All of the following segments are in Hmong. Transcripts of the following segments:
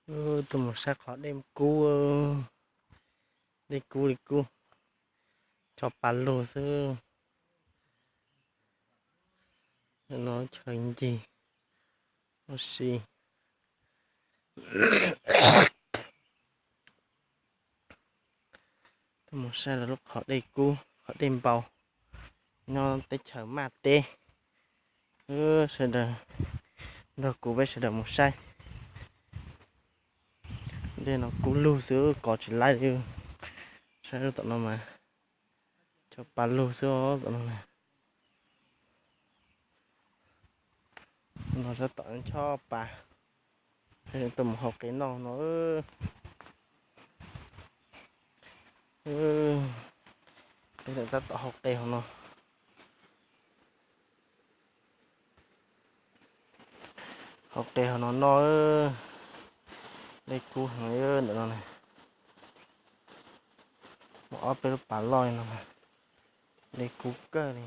Tuaj mus saib qhov dej kub, dej kub li kub, tso pa lug xwb. No chaw ncig ua si. Tuaj mus saib lawv lub qhov dej kub, qhov dej npau nyob teb chaws Maj teb. Sawv daws nrog kuv peb sawv daws mus saib. Dej no kub lug xwb, kov tsis laib li. Saib tom no mas, tso pa lug xwb os, tom no na. No sab tom chob pa, tuaj mus hau qe noj no. Peb tab tom hau qe hauv no. Hau qe hauv no noj, dej kub heev li ntawm no na. Muaj ob peb lub pas loj li no, dej kub kawg li.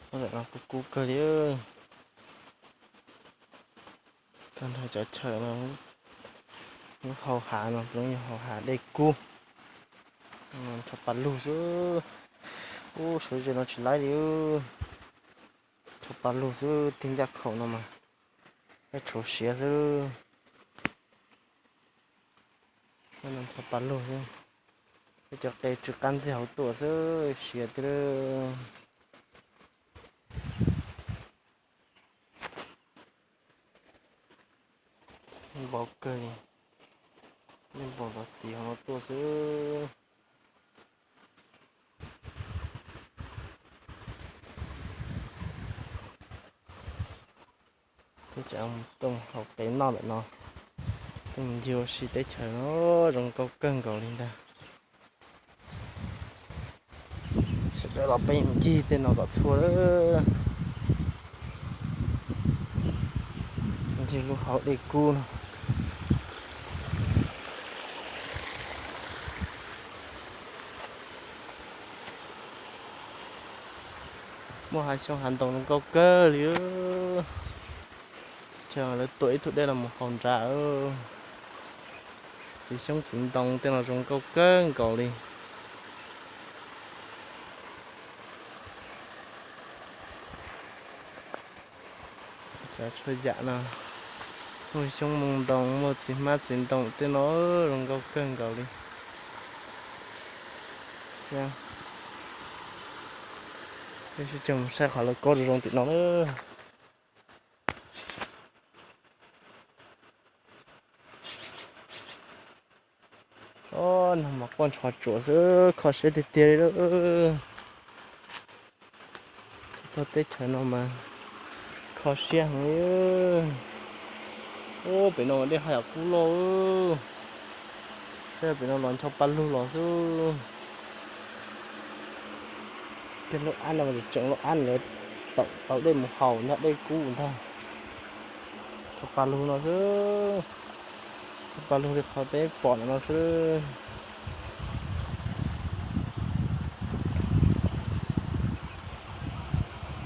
Lub ntawm no kub kub kawg li. Tag nrho cov chaw no, lub hau hav no lub yog hau hav dej kub. Tso pa lug xwb. Ub, suav ze no tsis laib li. Tso pa lug xwb, tig ncaj khaum no mas, ib tshuav siav xwb. Tso pa lug xwb, peb cov qe tsw qab ntxiag hauv tuaj xwb, siav tiag. Npau kawg li, npau los xis hauv no tuaj xwb. Teb chaws mus tooj hau qe noj lawm no, tooj ncig ua si teb chaws no zoo nkauj kawg nkaus li ntag. Sawv daws los peb ncig tej no kom txhua, ncig lub hauv dej kub no. Muaj hav xyoob hav ntoo zoo nkauj kawg li. Ces lawv tuam ib tug dej los mus haus nrad. Txiv xyoob txiv ntoo tej no zoo nkauj kawg nkaus li. Cov txhua yam no, muaj xyoob moo ntoo, muaj txiv hmab txiv ntoo tej no zoo nkauj kawg nkaus li. Peb sib cog mus saib qhov lawv kaub zoo zoo tim no na. Ob, no mas quaj ntshov tsuas xwb, kho siab tiag tiag li. Txog teb chaws no mas kho siab heev li. Ub, pem no dej haj yam kub loj. Pem no los ncho pa lug los xwb. Tej lub ab no mas tseem lub ab lawv tau dej mus haus nrog dej kub ntag. Ncho pa lug no xwb. Ncho pa lug li qhov peb pom ntawm no xwb.